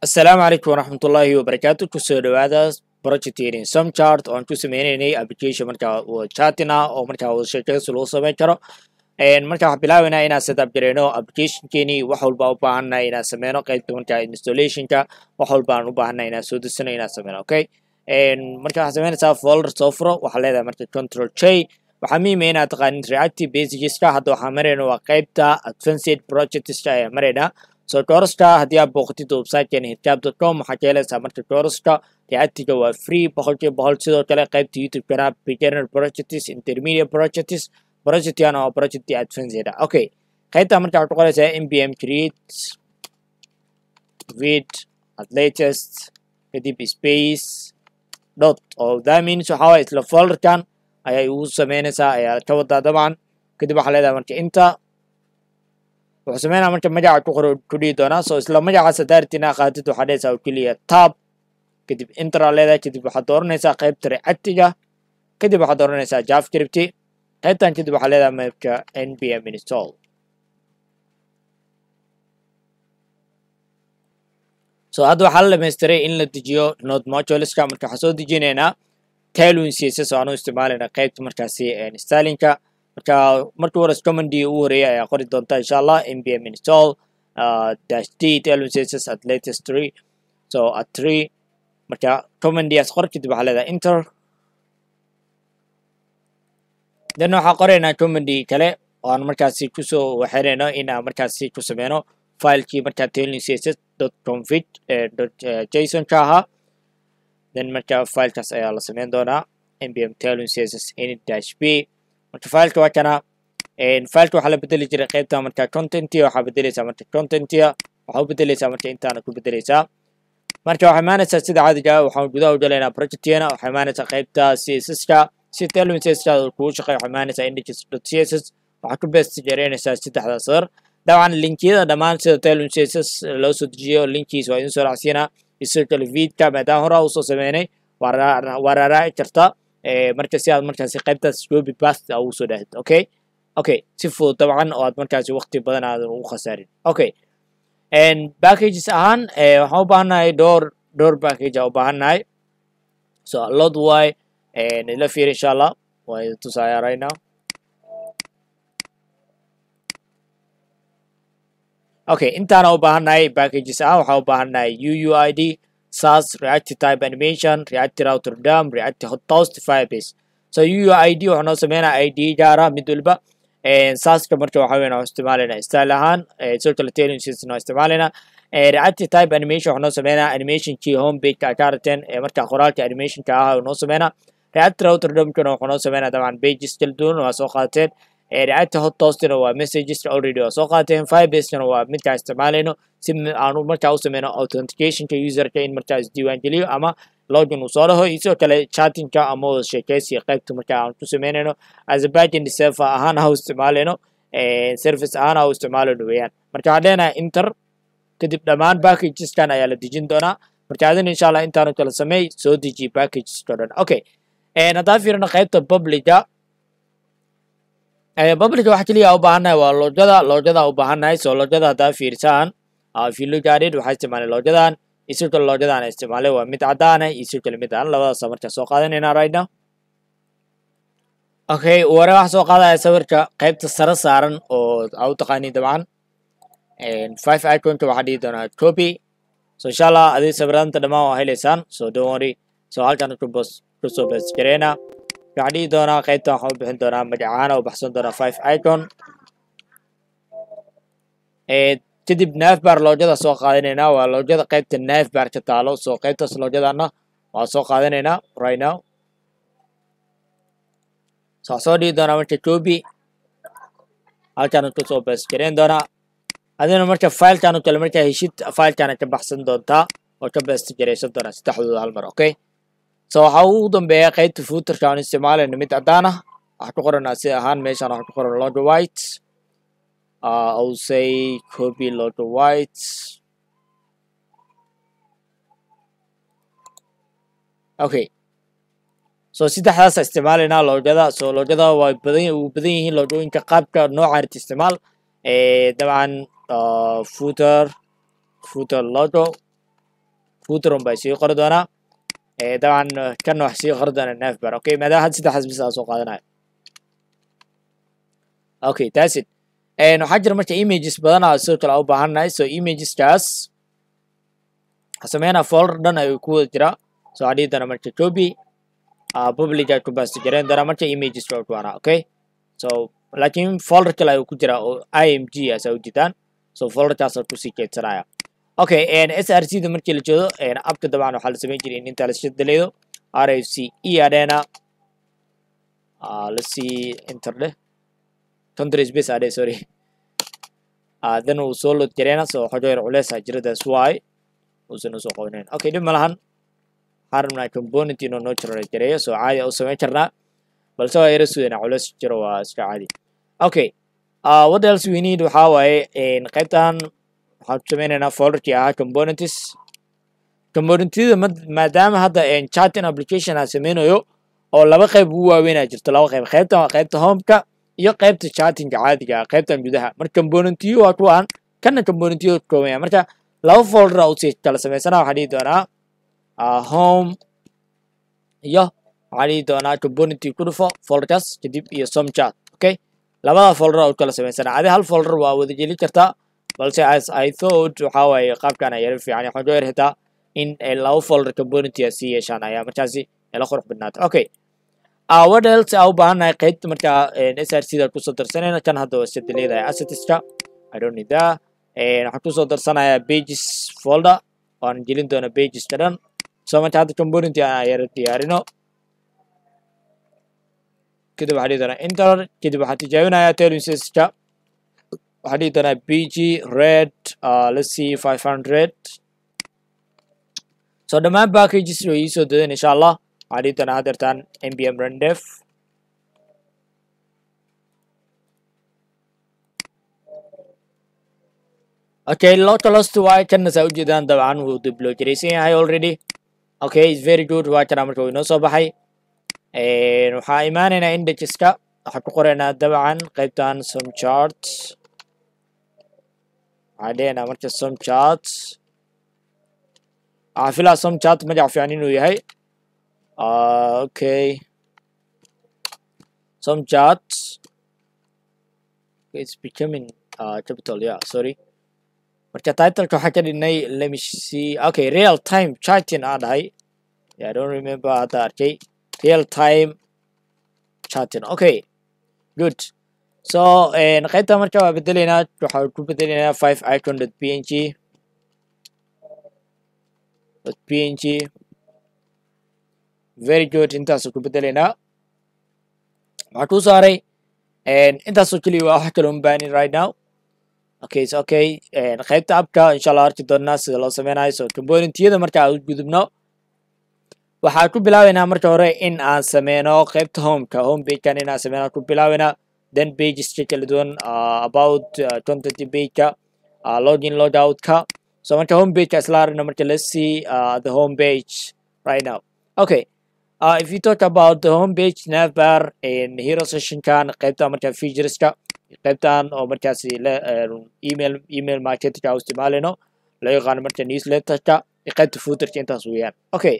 Asalaamu calaykum waraxmatullaahi wabarakaatu. Kusoo dhawaada project Somchart oo aan ku sameynaynay application markaa chatting ah oo markaa wada sheekaysi lagu sameyn karo. Marka waxaan bilaabaynaa inaan setup gareyno applicationkeeni. Wax walba u baahannahay inaan sameyno qaybta markaa installationka, wax walba aan u baahannahay inaan soo dejino, inaan sameyno. Okay, marka waxaad sameynaysaa folder soo furo, waxaa leedahay marka Control J. Waxaa muhiim ah inaad taqaanin React basicska. Hadda waxaan marayna waa qaybta advanced projectska ayaa maraynaa. So course-ka haddii aad booqatid website-keena hirkaab.com, waxaa ka helaysaa marka course-ka Reactiga waa free 100%. Sidoo kale qaybta YouTube-kana beginner projects, intermediate projects, projectkan waa project advanced ah. Okay, qaybta marka waxaad ku qoraysaa npm create vite at latest, kadib space dot, oo that means waxaa waaye isla folderkan ayay ugu sameynaysaa ayaa ka wadaa dabcan. Kadib waxaa leedahay marka inta wuxuu sameynaa marka magaca ku qoro ku dhihi doonaa. So isla magacaas haddaa rabtid inaad qaatid, waxaa dhehaysaa oo keliya tab, kadib enter aa leedahay, kadib waxaad dooranaysaa qaybta Reactiga, kadib waxaad dooranaysaa JavaScript qaybtan, kadib waxaa leedahay marka npm install. So hadda waxaa la dhamaystiray in la dejiyo node moduleska. Marka waxaan soo dejinaynaa Tailwind CSS oo aan u isticmaalayna qaybta markaasi stylinka. Marka markii hore command ugu horeeyay ayaa qori doonta insha Allah npm install dash d tailwind css at latest 3, so at 3. Marka commandiyaas qor, kadib waxaa leedahay enter. Then waxaa qoraynaa command kale oo aan markaasi kusoo waxaynayno in aan markaasi ku sameyno filekii markaa tailwind css dot config dot json ka ahaa. Then marka filekaas ayaa la sameyn doonaa npm tailwind css init dash p. Marka fileka waa kana. Fileka waxaa la bedeli jiray qaybta marka contentia, waxaa bedeleysaa marka contentia, waxaa u bedeleysaa marka intaana ku bedeleysaa. Marka waxaa imaanaysaa sida caadiga ah, waxaan gudaha u galaynaa projectkeena. Waxaa imaanaysaa qaybta css-ka si tailwind css kugu shaqeeyo. Waxaa imaanaysaa index.css, waxaa ku paste gareynaysaa saddexda sadar. Dabcan linkiyada dhammaan sida tailwind css loo soo dejiyo linkiis waa idin soo raacsiinaa. Sidoo kale Vite-ka maadaama hore usoo sameynay waa raaraaci kartaa marka si aad markaasi qaybtaas copy paste ugu soo dhahdid. Okay, si fudud dabcan oo aad markaasi waqti badan aadan ugu khasaarin. Okay, packages ahaan waxaan u baahannahay dhowr package aan u baahannahay. So a lot way ila fiir insha Allah, waa idin tusayaa right now. Okay, intaana u baahannahay packages ahaan waxaan u baahannahay uuid, sass, react type animation, React Router DOM, React Hot Toast, Firebase. So uuid waxaa noo sameynaa id gaara mid walba. Sasska marka waxaa weyn waxaan isticmaalaynaa style ahaan, sidoo kale tailwind css noo isticmaalaynaa. React type animation waxaa noo sameynaa animationkii home page ka aragteen marka qoraalka animationka ah noo sameynaa. React Router DOM-kana wuxuu noo sameynaa dabcan pages kala duwan, waa soo qaateen. React Hot Toastina waa messages, already waa soo qaateen. Firebase-kana waa midkaan isticmaalayno si aanu markaa u sameyno authenticationka userka in markaa isdiiwaan geliyo ama login uu soo dhaho, iyo sidoo kale chattingka ama wada sheekaysiga qaybta markaa aan ku sameynayno as a backend server ahaan ha u isticmaalayno, service ahaan ha u isticmaalayno weeyaan. Marka waxaan leenahay enter, kadib dhammaan packageskan ayaa la dejin doonaa. Marka adina insha Allah intaanu kala sameey, soo deji packageska dhan. Okay, haddaan fiirino qaybta publica, publica waxa keliya u baahannahay waa logoda, logoda u baahannahay. So logoda haddaa fiirsaan, if you look at it, waxaa isticmaalay logodan iyo sidoo kale logodan isticmaalay, waa mid cadaan ah iyo sidoo kale mid aan, labadaas markaa soo qaadanaynaa right now. Okay, ware waxaa soo qaadaya sawirka qaybta sare saaran oo aa u taqaaniin dabcan five iconka, waxaa dhihi doonaa copy. So insha Allah adii sawiranta dhammaan waa heleysaan, so don't worry. So halkan kusoo paste gareynaa, waxaa dhihi doonaa qaybtan waxaan u bixin doonaa magacaana u baxsan doonaa five icon. Kadib navbar logoda soo qaadanaynaa, waa logoda qaybta navbar ka taalo. So qaybtaas logodana waa soo qaadanaynaa right now. So waxaa soo dhihi doonaa marka copy, halkan kusoo paste gareyn doonaa. Adina marka filekan oo kale markaa heshid, filekana ka baxsan doontaa oo ka paste gareysan doonaa saddexdooda hal mar. Okay, so waxaa ugu dambeeya qaybta footerka aan isticmaalayno mid cadaan ah. Waxaa ku qoranaa si ahaan meeshan waxaa ku qoran logo white. I will say copy logo white. Okay, so saddexdaas isticmaalaynaa logoda. So logoda waa badan, uu badan yihiin logooyinka qaabka nooca arti isticmaal. Dabcan footer logo. Footer un baa sii qori doonaa. Dabcan kan wax sii qori doonaa navbar. Okay, maadaama hadda saddexdaas bis aa soo qaadanayo. Okay, that's it. Waxaa jira marka images badan aa sidoo kale u baahannahay. So imageskaas waxaa sameynaa folder dhan ayuu ku wada jiraa. So waxaa dhihi doonaa marka copy, public aa ku paste gareyn doonaa marka images waa kuwaana. Okay, so laakiin folder kale ayuu ku jiraa oo img ah saa ujeedaan. So folderkaas aa kusii keydsanaya. Okay, src da markii la jeedo appka dabcan waxaa la sameyn jiray in inta la shadaleedo rfc e adhena let's see, enter dheh, country space adhe, sorry. Then uu soo load gareena. So xogo yar culeys aa jira, that's why uusan usoo qabanayn. Okay, dhib ma lahan. Waxaan rabnaa component inuu noo generate gareeyo, so caadi u samayn karnaa, balse waa yara sugayna, culeys jiro, waa iska caadi. Okay, what else we need? Waxaa waaye qaybtan waxaan ku sameynaynaa folderkii ahaa components. Componentyada maadaama hadda chatting application aan sameynayo oo laba qayb ugu waaweyn aa jirto, laba qayb: qaybtan waa qaybta homeka iyo qaybta chattingka caadiga ah, qaybtan gudaha. Marka componentiyo waa kuwaan, kana componentiyo ka kooban yahay. Marka laba folder aa usii kala samaysana. Waxaan dhihi doonaa home iyo waxaan dhihi doonaa componenty ku dhufo folderkaas kadib iyo some chat. Okay, labada folder aa u kala samaysana. Adi hal folder waa wada geli kartaa, balse as I thought waxaa waaye qaabkan ayaa yara fiican. Waxaan ka yar xitaa in ay laba folder componenty ay sii yeeshaan ayaa markaasi ila qurux badnaata. Okay, what else aa u baahannahay? Qaybta markaa src da kusoo darsanayna kan hadda waa sida leedahay assetska, I don't need that. Waxaan kusoo darsanayaa pages folder waan gelin doona pageska dhan. So marka hadda componenty aan yara diyaarino, kadib waxaa dhihi doonaa enter. Kadib waxaan tijaabinayaa tailwindska. Waxaan dhihi doonaa bg red, let's see, 500. So dhammaan packages way iisoo dadeen, insha Allah. Waxaan dhihi doonaa haddeertaan npm run dev. Okay, localhost waa kana, saa ujeedaan. Dabcan wuu deploy garaysan yahay already. Okay, it's very good. Waa kana, marka uu inoo soo baxay. Waxaa imaanaynaa indexka. Waxaan ku qoraynaa dabcan qaybtan some chart. Waxaan dhehaynaa marka some chart. Waxaan filaa some chart magac fiican inuu yahay. Okay, some chart, it's becoming capital, yeah, sorry. Marka titleka waxaa ka dhignay, let me see, okay, real time chatting aan dhahay. Yeah, I don't remember, hadda arkay real time chatting. Okay, good. So qaybta marka waa bedeleynaa. Waxaan ku bedeleynaa five icon dot png dot png. Very good, intaasoo ku bedeleynaa. Waxaa kuu saaray intaasoo keliya, waa wax kale uma baanin right now. Okay, it's okay. Qaybta appka insha Allah arki doonaa sida loo sameynayo. So componentyada marka aan u gudubno, waxaan ku bilaabeynaa marka hore in aan sameyno qaybta homeka, home pagekan in aan sameyno ku bilaabeynaa, then pageska kala duwan, about, content pageka, login, logout-ka. So marka home pageka isla aragno. Marka let's see the home page right now. Okay, if you talk about the home page, navbar in hero session kan, qaybta marka featureska, qaybtan oo markaasi le email marketingka u isticmaalayno, loo yaqaano marka newsletterka, iyo qaybta footerka, intaas weeyaan. Okay,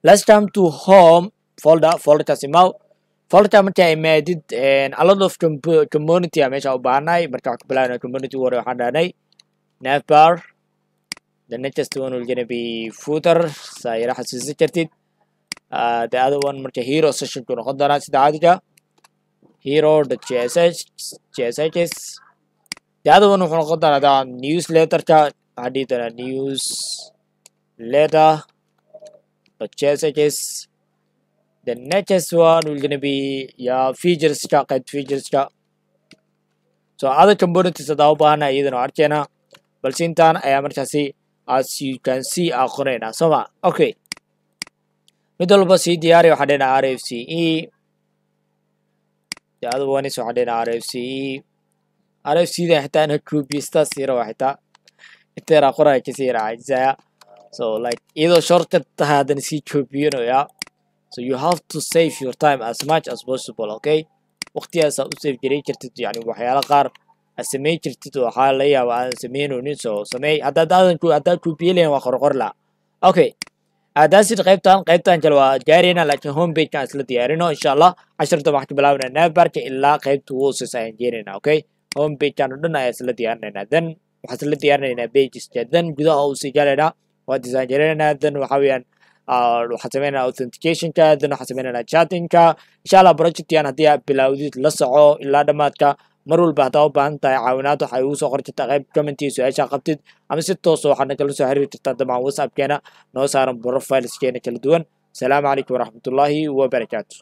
let's come to home folder. Folderkaas imaw. Folderka markaa imaadid, a lot of community a meesha u baahannahay. Marka waxaan ku bilaabnaa community ugu hore. Waxaan dhahnay navbar. The next one will gonna be footer, saa yara xasuusan kartid. The other one marka hero session ku noqon doonaa sida caadiga, hero.jsh jshs. The other one wuxuu noqon doonaa dabcan newsletterka. Waxaan dhihi doonaa newsletter.jshs. The next one will gonna be, yeah, featureska, qayb featureska. So other components hadaa u baahana iyadana waa arkeynaa, balse intaan ayaa markaasi as you can see aa qoraynaa, soo ma? Okay, mid walba sii diyaari. Waxaan dhehnaa rfce. The other one is waxaan dhehnaa rfce. Rfc da xitaa ina copysta sii raba, xitaa inta yaraa qoraya kasii yaraa caajisaya. So like iyadoo shortcut tahay haddana sii copyinaya. So you have to save your time as much as possible. Okay, waqtigaasaa u save gareyn kartid, yani waxyaalo qaar Aad sameyn jirtid, waxaa la yaaba aadan sameynoonin. Soo sameey haddaad aadan ku haddaad kubiye lahayn, waa qorqor laha. Okay, hadaasid qaybtan kale waa gaarayna, laakiin home page aan isla diyaarino, insha Allah. Casharta waxaan ka bilaabanaa navbarka ilaa qaybta ugu hooseysa ayaan geenaynaa. Okay, home page-kan oo dhan ayaan isla diyaarinaynaa. Then waxaan isla diyaarinaynaa pageska, then gudaha uu sii galaynaa, waa design garaynaynaa. Then waxa weeyaan waxaan sameynaynaa authenticationka, then waxaan sameynaynaa chattingka, insha Allah. Projectigan haddii aad bilowdid, la soco ilaa dhammaadka. Mar walba haddaa u baahan tahay caawinaad, waxay ugu soo qori kartaa qayb comment su-aasha qabtid, ama si toosa waxaad nagala soo xiriiri kartaa dabcan WhatsAppkeena noo saaran profileskeena kala duwan. Asalaamu calaykum waraxmatullaahi wabarakaatu.